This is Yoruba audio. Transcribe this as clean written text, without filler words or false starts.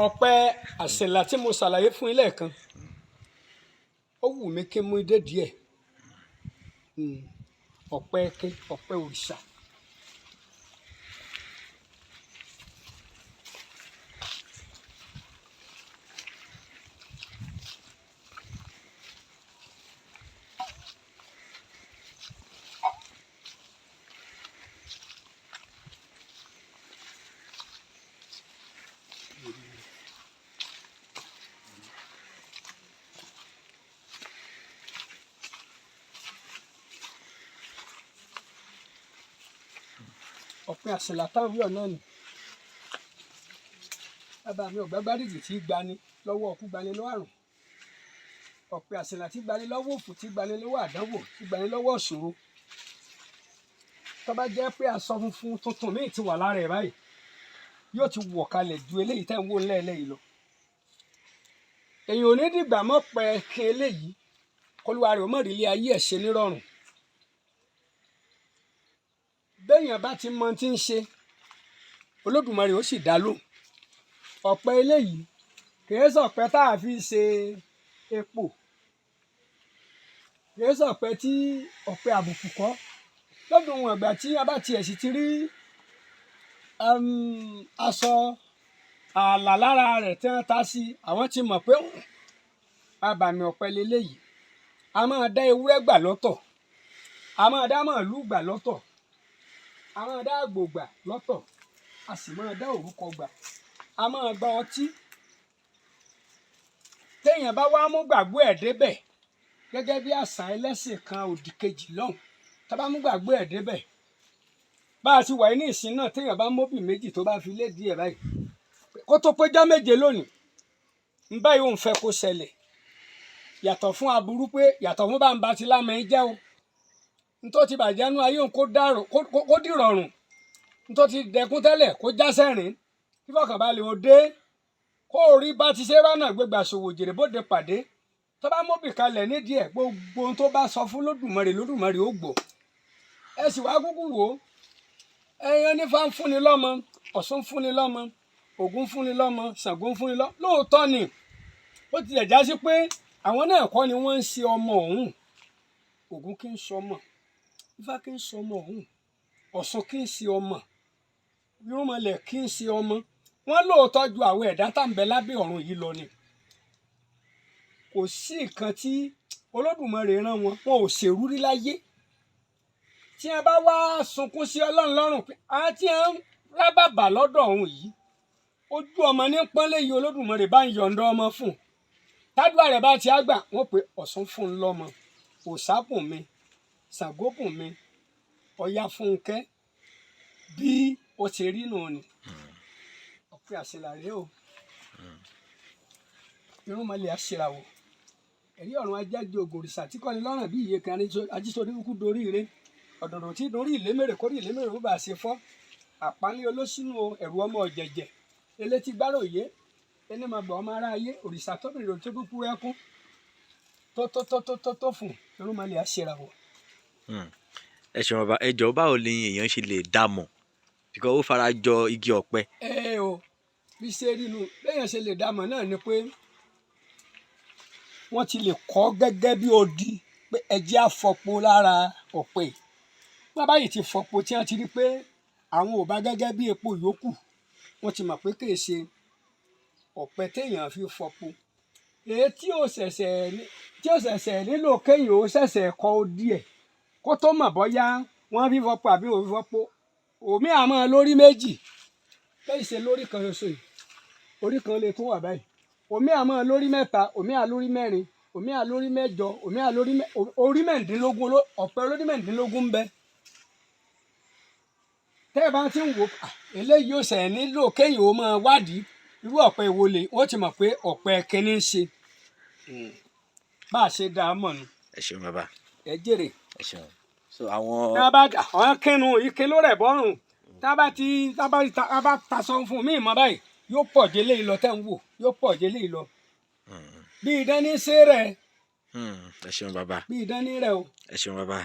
Ọ̀pẹ àsìnlá tí mo ṣàlàyé fún yín lẹ́ẹ̀kan, ó wù mí kí n mú dé díẹ̀. Ọ̀pẹ ké, ọ̀pẹ òrìṣà. Ọ̀pẹ àsìnlá táwọn wíwọ̀ náà ni. Bàbá mi ọ̀gbágbárìgì tí gbani lọ́wọ́ ọkú, gbani lọ́wọ́ àrùn. Ọ̀pẹ àsìnlá tí gbani lọ́wọ́ òfò, tí gbani lọ́wọ́ àdánwò, tí gbani lọ́wọ́ ìṣòro. Tó bá jẹ́ pé aṣọ funfun tuntun míì ti wà lára ẹ̀ báyìí, yóò ti wọ̀ kalẹ̀ ju eléyìí tẹ́ ń wò ńlẹ̀ yìí lọ. Èèyàn ò ní dìgbà mọ́ pẹ́ kí eléyìí kólúwa rẹ̀ ó mọ̀ rí ilé ayé ẹ̀ ṣe nírọ̀rùn. Béèyàn bá ti mọ tí ń ṣe, Olódùmarè ó sì dá lóhùn. Ọ̀pẹ eléyìí kìí sọ̀pẹ tá a fi ṣe epo, kìí sọ̀pẹ tí ọ̀pẹ àbùkù kọ́. Lọ́dún wọn ìgbà tí a bá tiẹ̀ sì ti rí aṣọ ààlà lára rẹ̀ tí wọ́n ta sí, àwọn ti mọ̀ pé abàmì ọ̀pẹ leléyìí. A máa dá ewúrẹ́ gbà lọ́tọ̀, a máa dá màlúù gbà lọ́tọ̀, a máa dá àgbò gbà lọ́tọ̀, a sì máa dá òrúkọ gbà, a máa gba ọtí. Téèyàn bá wá mú gbàgbọ́ ẹ̀ débẹ̀ gẹ́gẹ́ bí àṣà ẹlẹ́sìn kan òdì kejì lọ́hùn, tá bá mú gbàgbọ́ ẹ̀ débẹ̀, bá a ti wà ní ìsìn náà, téèyàn bá móbì méjì tó bá fi lé díẹ̀ báyìí, kó tó péjọ́ 7 lónìí, ń báyìí òun fẹ́ kó ṣẹlẹ̀. Yàtọ̀ fún aburú pé yàtọ̀ fún bá ń ba ti lámọ̀ ẹ́ jẹ́ o, ntó ti bàjẹ́ nú ayé òun kó dìrọ̀rùn, ntó ti dẹkún tẹ́lẹ̀ kó já sẹ́rìn, kí fọkànbalẹ̀ ó dé, kó o rí bá ti ṣe rọ́nà gbégbà ṣòwò jèrè bóde pàdé. Tó bá móbì kalẹ̀ nídìí ẹ̀, gbogbo ohun tó bá sọ fún Lódùmarè, Lódùmarè ó gbọ́. Ẹ sì wá kúkú wò ó, ẹ̀yin onífá ń fúnni lọ́mọ, Ọ̀ṣun ń fúnni lọ́mọ, Ògún ń fúnni lọ́mọ, Ṣàngó ń fúnni lọ́mọ. Lóòótọ́ ni, ó tilẹ̀ já sí pé àwọn náà kọ́ ni wọ́n ń ṣe ọmọ ọ̀hún. Ògún kì í ṣọmọ, Ifá kì í ṣọmọ ọ̀hún, Ọ̀ṣun kì í ṣe ọmọ, irúnmọlẹ̀ kì í ṣe ọmọ. Wọ́n lóòótọ́ ju àwọn ẹ̀dá tá ń bẹ lábẹ́ ọ̀run yìí lọ ni. Kò sí nǹkan tí Olódùmarè rán wọn, wọn ò ṣèrú rí láyé. Tí wọ́n bá wá sunkún sí Ọlọ́run lọ́rùn pé àwọn tí wọ́n ń rábàbà lọ́dọ̀ ọ̀hún yìí, ojú ọmọ ní pọ́nlé yìí, Olódùmarè bá ń yọ̀ǹda ọmọ fún un. Tádùá rẹ̀ bá ti á gbà, wọ́n pé Ọ̀ṣun fún un lọ́mọ, Òòṣà bùn mi, Ṣàngó bùn mi, Ọya Fúnkẹ́, bí ó ti rí nù ni. Ọ̀pẹ àṣelà rèé o. Irúnmọlẹ̀ àṣeràwọ̀, ẹ̀rí ọ̀run ajáde ògùn òrìṣà tí kọ́ni lọ́rùn bí iye kan ajísọdí kúkú dorí ire, ọ̀dọ̀dọ̀ tí dorí ìlémèrè kórí ìlémèrè ó bá ṣe fọ́, àpáńlé olóṣínú o, ẹ̀rù ọmọ ọ̀jẹ̀jẹ̀, elétí gbáròyé, ẹni máa gbọ́ ọmọ ará ayé, òrìṣà tó bèrè tó kúkú ẹkún, tó tó tó tó tó tó fún irúnmọlẹ̀ àṣeràwọ̀. Ẹ ṣeun bàbá. Ẹ jọ̀ọ́, báwo ni èèyàn ṣe lè dá mọ̀? Because ó fara jọ igi ọ̀pẹ. Ẹ o, bí ṣe rí nu, béèyàn ṣe lè dá mọ̀ náà ni pé wọ́n ti lè kọ́ gẹ́gẹ́ bí odi pé ẹjẹ́ àfọpo lára ọ̀pẹ. Wọ́n báyìí ti fọpo tí wọ́n ti rí pé àwọn ò bá gẹ́gẹ́ bí epo yòókù, wọ́n ti mọ̀ pé kì í ṣe ọ̀pẹ téèyàn fi fọpo. Èyí tí ò ṣẹ̀ṣẹ̀ nílò kéèyàn ó ṣẹ̀ṣẹ̀ kọ́ odi ẹ̀ kó tó mọ̀ bóyá wọ́n fi fọpo àbí ò fi fọpo. Òmí àmọ́ lórí méjì, bẹ́ẹ̀ ṣe lórí kan ṣoṣo yìí, orí kan lè tún wà báyìí. Òmí àmọ́ lórí mẹ́ta, òmí à lórí mẹ́rin, òmí à lórí mẹ́jọ, òmí à lórí orí mẹ́rìndínlógún, ọ̀pẹ olórí mẹ́rìndínlógún ń bẹ. Tẹ́ ẹ bá ti ń wò ó, eléyìí ò ṣẹ̀ nílò kéèyàn ó máa wádìí irú ọ̀pẹ wo lè, wọ́n ti mọ̀ pé ọ̀pẹ kínní ń ṣe. Bá a ṣe dá a mọ̀ nù. Ẹ ṣeun bàbá. Ẹ jèrè. Ẹ ṣeun. So àwọn. Tí wọ́n bá àwọn kínú ike ló rẹ̀ bọ́rùn, tí wọ́n bá ti tí wọ́n bá taṣọ fún mi mọ́ báyìí, yóò pọ̀ jẹ́ léyìí lọ tẹ́ ń wò, yóò pọ̀ jẹ́ léyìí lọ. Bí idán ní ṣe rẹ̀. Ẹ ṣeun bàbá. Bí idán ní rẹ̀ o. Ẹ ṣeun bàbá.